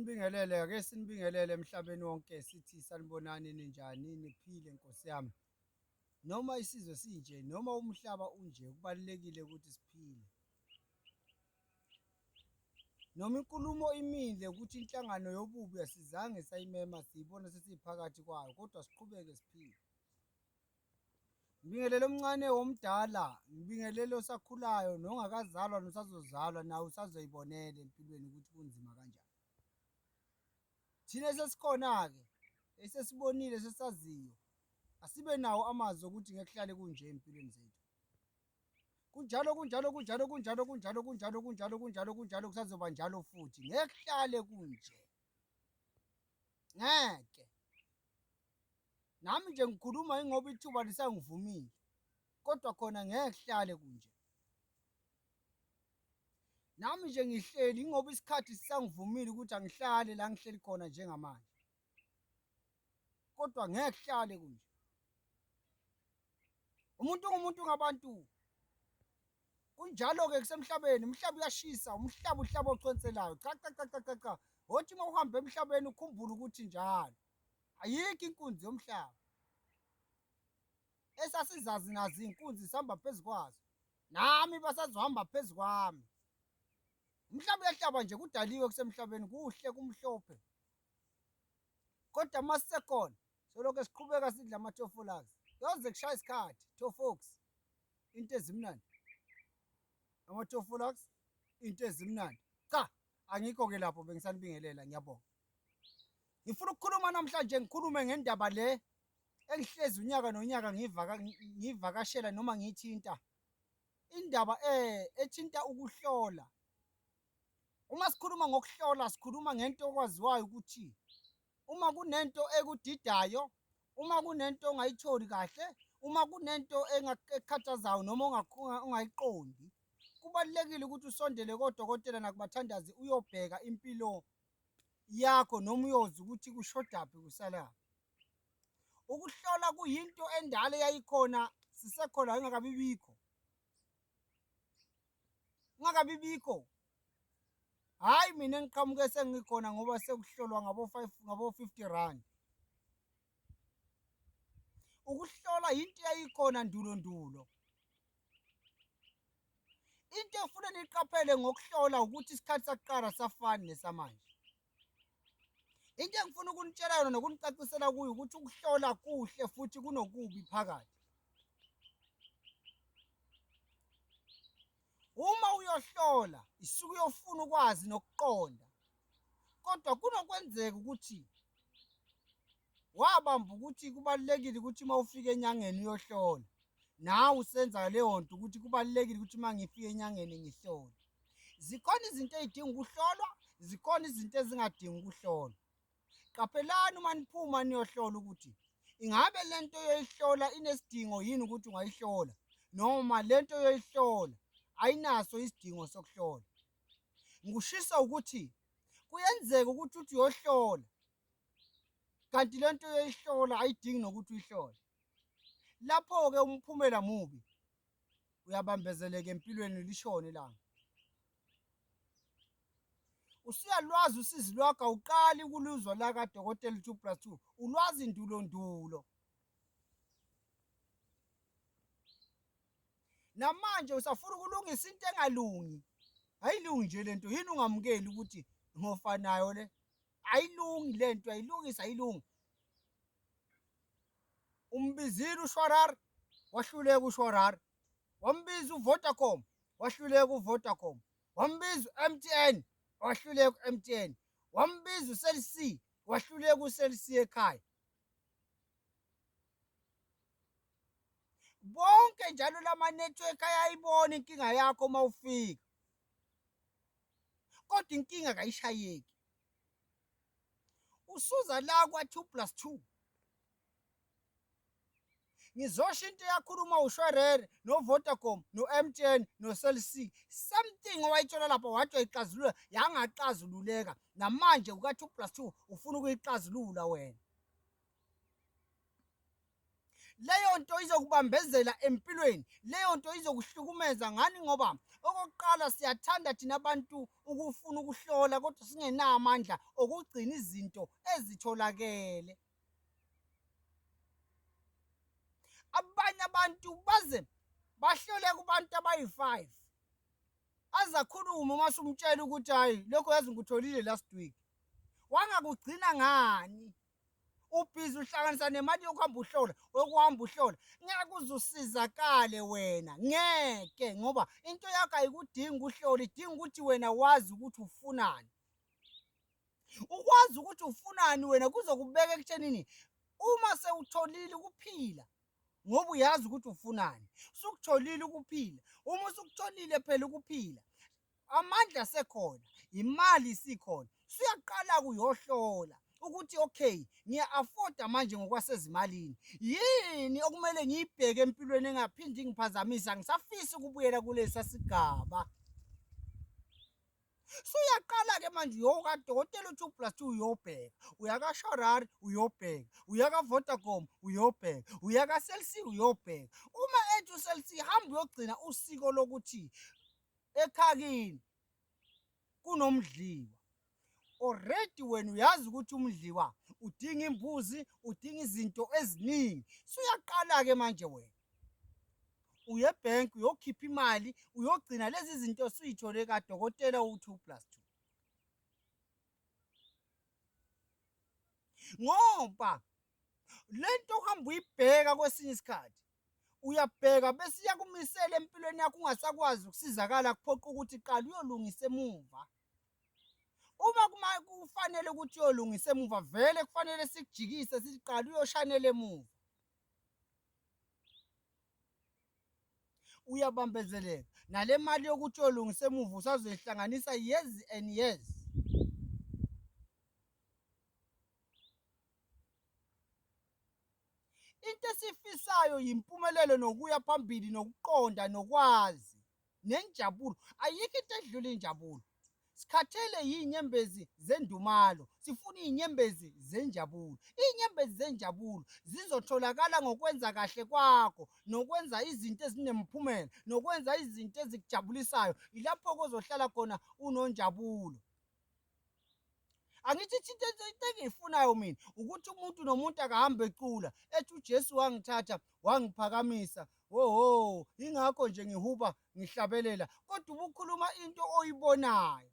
sinibingelele, ake sinibingelele emhlabeni wonke sithi sanibonani ninjani niphile Nkosi yami. Noma isizwe sinje, noma umhlaba unje kubalulekile ukuthi siphile. Noma inkulumo imile ukuthi inhlangano yobubi asizange sayimema siyibona sesiphakathi kwayo kodwa siqhubeke siphile. Ngibingelele omncane womdala, ngibingelele osakhulayo nongakazalwa nosazozalwa nawe usazoyibonela empilweni ukuthi kunzima kanjani. Thina esesikhona-ke esesibonile esesaziyo asibe nawo amazwi okuthi ngeke kuhlale kunje empilweni zethu. Kunjalo kunjalo kunjalo kunjalo kunjalo kunjalo kunjalo kunjalo kunjalo kusazoba njalo futhi ngeke kuhlale kunje. Ngeke. Nami nje ngikhuluma ingoba ithuba lisangivumile kodwa khona ngeke kuhlale kunje. Nami nje ngihleli ingoba isikhathi sisangivumile ukuthi angihlale la ngihleli khona njengamanje. Kodwa ngeke kuhlale kunje. Umuntu ungumuntu ngabantu. Kunjalo-ke kusemhlabeni, umhlaba uyashisa, umhlaba uhlaba oconselayo. Cha cha cha cha cha cha. Wothi uma uhamba emhlabeni ukhumbule ukuthi njalo. Ayikho inkunzi yomhlaba. Esasizazi nazo iy'nkunzi sihamba phezu kwazo. Nami basazohamba phezu kwami. Umhlaba uyahlaba nje kudaliwe kusemhlabeni kuhle kumhlophe. Kodwa uma sisekhona solokhu siqhubeka sidla ama-tofulazi. Yoze kushaya isikhathi, tofox. Into ezimnandi. Ama-tofulax, into ezimnandi. Cha, angikho-ke lapho bengisanibingelela ngiyabonga. Ngifuna ukukhuluma namhlanje ngikhulume ngendaba le engihlezi unyaka nonyaka ngivakashela noma ngiyithinta. Indaba eh ethinta ukuhlola. Uma sikhuluma ngokuhlola sikhuluma ngento okwaziwayo ukuthi uma kunento ekudidayo, uma kunento ongayitholi kahle, uma kunento ekukhathazayo noma ongayiqondi, kubalulekile ukuthi usondele kodokotela nakubathandazi uyobheka impilo yakho noma uyozwa ukuthi kushodaphi kusalaphi. Ukuhlola kuyinto endala eyayikhona sisekhona ingakabibikho. Ingakabibikho. Hhayi mina engiqhamuke sengikhona ngoba sekuhlolwa ngabo-5 ngabo-50 rand. Ukuhlola yinto eyayikhona ndulondulo. Into efuna niqaphele ngokuhlola ukuthi isikhathi sakuqala safani nesamanje. Into engifuna ukunitshela yona nokunicacisela kuyo ukuthi ukuhlola kuhle futhi kunokubi phakathi. Uma uyohlola isuke uyofuna ukwazi nokuqonda, kodwa kunokwenzeka ukuthi wabamba ukuthi kubalulekile ukuthi uma ufika enyangeni uyohlola nawe usenza leyo nto ukuthi kubalulekile ukuthi uma ngifika enyangeni ngihlole. Zikhona izinto ey'dinga ukuhlolwa, zikhona izinto ezingadingi ukuhlolwa. Qaphelani uma niphuma niyohlola ukuthi ingabe le nto oyoyihlola inesidingo yini ukuthi ungayihlola noma le nto oyoyihlola ayinaso isidingo sokuhlola. Ngikushisa ukuthi kuyenzeka ukuthi uthi uyohlola kanti le nto oyoyihlola ayidingi nokuthi uyihlole. Lapho-ke umphumela mubi, uyabambezeleka empilweni lishone ilanga. Usuyalwazi usizi lwakho awuqali ukuluzwa la kadokotela 2 plus 2 ulwazi ndulondulo. Namanje usafuna ukulungisa into engalungi. Ayilungi nje lento yini ungamukeli ukuthi ngofanayo le. Ayilungi lento ayilungisa ayilungi. Umbizile uShwarari wahluleka uShwarari. Wambiza uVodacom wahluleka uVodacom. Wambiza uMTN wahluleka uMTN. Wambiza uCell C wahluleka uCell C ekhaya. Bonke njalo lama network ayayibona inkinga yakho uma ufika. Kodwa inkinga kayishayeki. Usuza la kwa 2 plus 2. Ngizosho into eyakhuluma uShwerere noVodacom no-MTN no-Cell C. Something owayithola lapho wathi wayixazulula yangaxazululeka. Namanje uka-2 plus 2 ufuna ukuyixazulula wena. Leyo nto izokubambezela empilweni, leyo nto izokuhlukumeza ngani ngoba okokuqala siyathanda thina abantu ukufuna ukuhlola kodwa singenawo amandla okugcina izinto ezitholakele. Abanye abantu baze bahlole kubantu abayi-five aze akhulume uma sumtshela ukuthi hhayi lokho yazi ngikutholile last week. Wangakugcina ngani? Ubhizi uhlanganisa nemali yokuhamba uhlola, yokuhamba uhlola. Ngeke uze usizakale wena, ngeke ngoba into yakho ayikudingi ukuhlola, idinga ukuthi wena wazi ukuthi ufunani. Ukwazi ukuthi ufunani wena kuzokubeka ekuthenini uma sewutholile ukuphila ngoba uyazi ukuthi ufunani. Usukutholile ukuphila. Uma usukutholile phela ukuphila, amandla asekhona, imali isikhona. Usuyaqala kuyohlola ukuthi okay ngiya-afforda manje ngokwasezimalini. Yini okumele ngiyibheke empilweni engaphinde ingiphazamise, angisafisi ukubuyela kulesa sigaba. Suyaqala-ke manje uyokadokotela u-two plus two uyobheka, uyakasharari uyobheka, uyaka-Vodacom uyobheka, uyaka-Cell C uyobheka. Uma ethi u-Cell C hamba uyogcina usiko lokuthi ekhakini kunomdliwa. Already wena uyazi ukuthi umdliwa udinga imbuzi, udinga izinto eziningi. Suyaqala-ke manje wena uye ebhenki uyokhipha imali uyogcina lezi zinto osuyithole kadokotela u-2 plus 2 ngoba lento ohamba uyibheka kwesinye isikhathi uyabheka bese iyakumisela empilweni yakho ungasakwazi ukusizakala kuphoqa ukuthi qala uyolungisa emuva uma kufanele ukuthi uyolungisa emuva vele kufanele sikujikise sithi qala uyoshanela emuva Uyabambezeleka. Nale mali yokuthi uyolungisa emuva usazoyihlanganisa years and years. Into esifisayo yimpumelelo nokuya phambili nokuqonda nokwazi nenjabulo. Ayikho into edlula injabulo. Sikhathele yinyembezi zendumalo, sifuna iy'nyembezi zenjabulo. Iy'nyembezi zenjabulo zizotholakala ngokwenza kahle kwakho nokwenza izinto ezinemphumela nokwenza izinto ezikujabulisayo. Ilapho kozohlala khona unonjabulo. Angithi into engiyifunayo mina ukuthi umuntu nomuntu akahambe ecula ethi uJesu wangithatha wangiphakamisa woho ingakho nje ngihuba ngihlabelela kodwa ubukhuluma into oyibonayo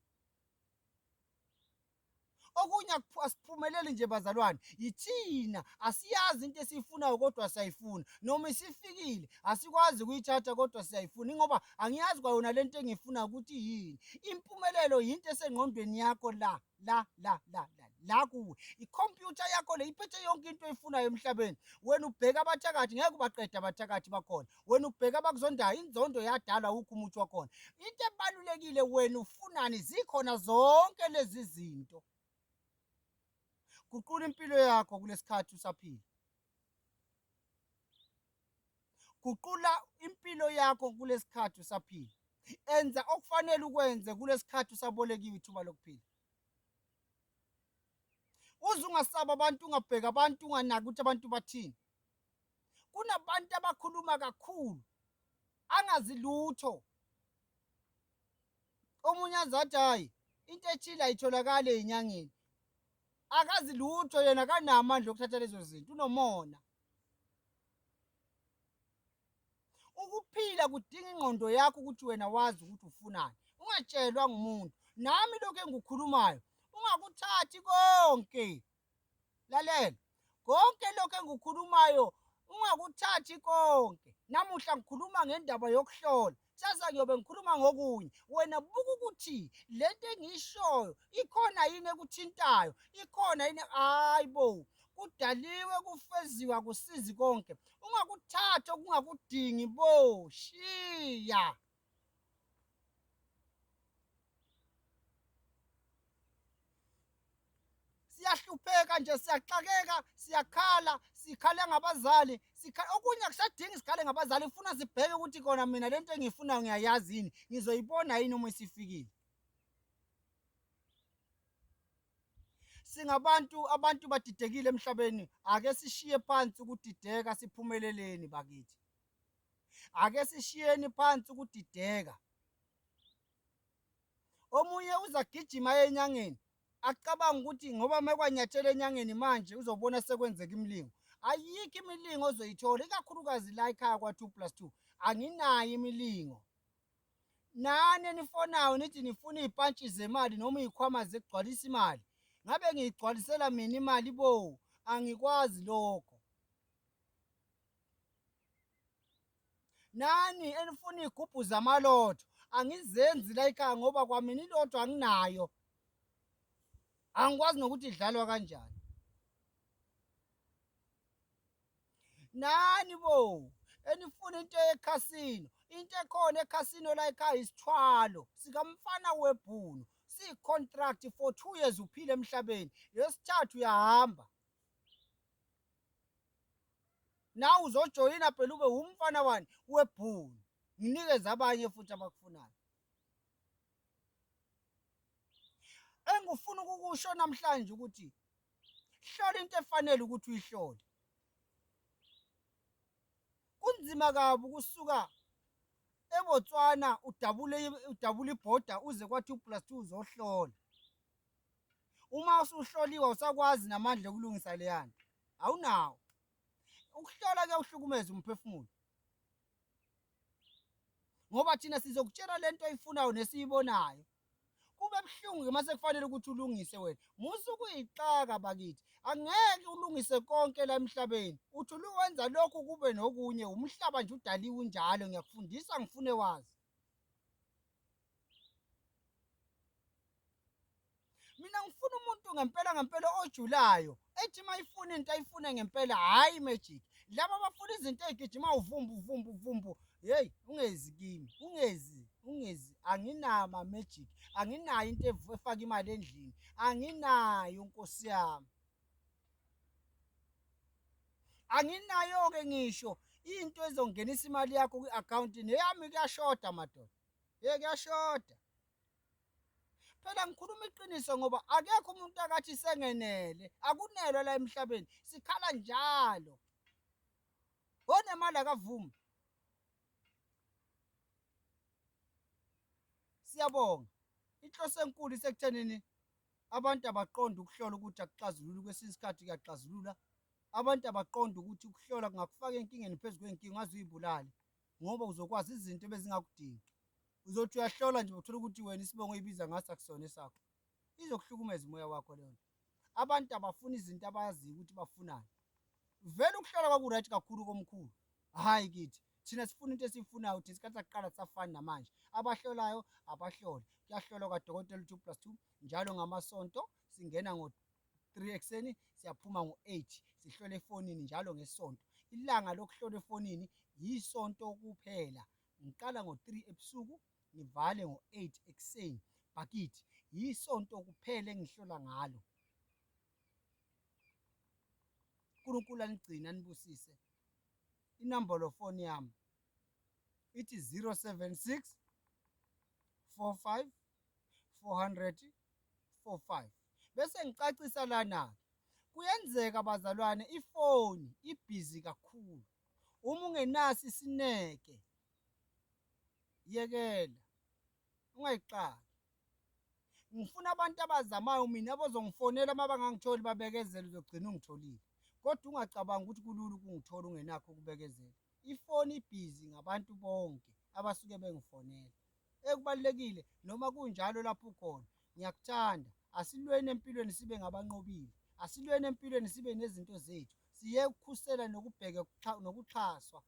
okunye asiphumeleli nje bazalwane yithina asiyazi into esiyifunayo kodwa siyayifuna noma isifikile asikwazi ukuyithatha kodwa siyayifuna ingoba angiyazi kwayona lento engiyifunayo ukuthi yini impumelelo yinto esengqondweni yakho la la la la la la kuwe ikhompyutha yakho le iphethe yonke into oyifunayo emhlabeni wena ubheka abathakathi ngeke ubaqede abathakathi bakhona wena ubheka abakuzondayo inzondo yadalwa wukho umuthi wakhona into ebalulekile wena ufunani zikhona zonke lezi zinto guqula impilo yakho kulesikhathi usaphila Guqula impilo yakho kulesikhathi usaphila. Enza okufanele ukwenze kulesikhathi usabolekiwe ithuba lokuphila. Uze ungasaba abantu, ungabheki abantu, unganaki ukuthi abantu bathini. Kunabantu abakhuluma kakhulu angazi lutho. Omunye aze athi hhayi into ethile ayitholakali ey'nyangeni. Akazi lutho yena akanawo amandla okuthatha lezo zinto, unomona. Ukuphila kudinga ingqondo yakho ukuthi wena wazi ukuthi ufunani, ungatshelwa ngumuntu. Nami lokhu engikukhulumayo ungakuthathi konke. Lalela, konke lokhu engikukhulumayo ungakuthathi konke. Namuhla ngikhuluma ngendaba yokuhlola, kusasa ngiyobe ngikhuluma ngokunye. Wena buka ukuthi lento engiyishoyo ikhona yini ekuthintayo, ikhona yini? Hayi bo, kudaliwe kufeziwa kusizi konke ungakuthathi okungakudingi bo shiya siyahlupheka nje siyaxakeka siyakhala sikhala ngabazali sikhala okunye akusadingi sikhale ngabazali funa sibheke ukuthi kona mina lento engiyifunayo ngiyayazi yini ngizoyibona yini uma isifikile. Singabantu, abantu badidekile emhlabeni. Ake sishiye phansi ukudideka siphumeleleni bakithi. Ake sishiyeni phansi ukudideka. Omunye uzagijima enyangeni acabanga ukuthi ngoba mekwanyathela enyangeni manje uzobona sekwenzeka imilingo. Ayikho imilingo ozoyithola ikakhulukazi la ekhaya kwa-2 plus 2. Anginayo imilingo. Nani enifonayo nithi nifuna iy'pantshi zemali noma iy'khwama zekugcwalisa imali. Ngabe ngiyigcwalisela mina imali bo? Angikwazi lokho. Nani enifuna iy'gubhu zamalotho, angizenzi la ekhaya ngoba kwamina ilotho anginayo. Angikwazi nokuthi idlalwa kanjani. Nani bo enifuna into yekhasino, into ekhona ekhasino la ekhaya isithwalo sikamfana webhunu, siyi-contract for 2 years uphile emhlabeni, yesithathu uyahamba. Nawe uzojoyina phela ube wumfana wani webhunu, nginikeze abanye futhi abakufunayo. Engifuna ukukusho namhlanje ukuthi hlola into efanele ukuthi uyihlole. Kunzima kabi ukusuka eBotswana udabule udabule ibhoda uze kwa-2 plus 2 uzohlola. Uma usuhloliwe awusakwazi namandla okulungisa leya nto, awunawo. Ukuhlola kuyawuhlukumeza umphefumulo ngoba thina sizokutshela lento oyifunayo nesiyibonayo. Kube buhlungu ke mase kufanele ukuthi ulungise wena. Musa ukuyixaka bakithi. Angeke ulungise konke la emhlabeni. Uthi uluwenza lokhu kube nokunye. Umhlaba nje udaliwe unjalo. Ngiyakufundisa ngifune wazi. Mina ngifuna umuntu ngempela ngempela ojulayo ethi uma ifuna into ayifune ngempela, hhayi magic. Laba abafuna izinto ey'gijima uvumbu vumbu vumbu, heyi ungezi kimi, ungezi, ungezi. Anginama magic, anginayo into efaka imali endlini, anginayo nkosi yami. Anginayo-ke ngisho into ezongenisa imali yakho kwi-akhawunti neyami kuyashoda madoda, ye kuyashoda. Phela ngikhuluma iqiniso ngoba akekho umuntu akathi sengenele, akunelwa la emhlabeni, sikhala njalo. Onemali akavumi. Siyabonga. Inhloso enkulu isekuthenini abantu abaqonde ukuhlola ukuthi akuxazululi kwesinye isikhathi kuyaxazulula. Abantu abaqonde ukuthi ukuhlola kungakufaka enkingeni phezu kwenkinga ungaze uyibulale ngoba uzokwazi izinto ebezingakudingi. Uzothi uyahlola nje uthola ukuthi wena isibongo oyibiza ngaso akusona esakho. Izokuhlukumeza umoya wakho leyo nto. Abantu abafuna izinto abayaziyo ukuthi bafunani. Vele ukuhlola kwaku-right kakhulu komkhulu. Hhayi kithi thina sifuna into esiyifunayo thina isikhathi sakuqala sisafani namanje. Abahlolayo abahlole. Kuyahlolwa kwadokotela u-2 plus 2 njalo ngamasonto singena ngo-3 ekuseni siyaphuma ngo-8 sihlola efonini njalo ngesonto. Ilanga lokuhlola efonini yisonto kuphela. Ngiqala ngo-3 ebusuku ngivale ngo-8 ekuseni. Bakithi yisonto kuphela engihlola ngalo. uNkulunkulu anigcine anibusise. Inombolo foni yami ithi 076 45 400 45. Bese ngicacisa lana kuyenzeka bazalwane ifoni ibhizi kakhulu. Uma ungenaso isineke yekela ungayixaki. Ngifuna abantu abazamayo mina abazongifonela uma bangangitholi babekezele uzogcina ungitholile. Kodwa ungacabangi ukuthi kulula ukungithola ungenakho ukubekezela. Ifoni ibhizi ngabantu bonke abasuke bengifonela. Ekubalulekile noma kunjalo lapho ukhona ngiyakuthanda asilweni empilweni sibe ngabanqobile. Asilweni empilweni sibe nezinto zethu. Siye ukukhusela nokubheka nokuxhaswa.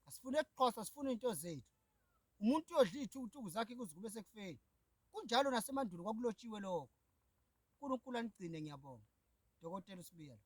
Asifune kuxhaswa sifuna into zethu. Umuntu uyodla iy'thukuthuku zakhe kuze kube sekufeni. Kunjalo nasemandulo kwakulotshiwe lokho. uNkulunkulu anigcine ngiyabonga. Dokotela uSibiya lo.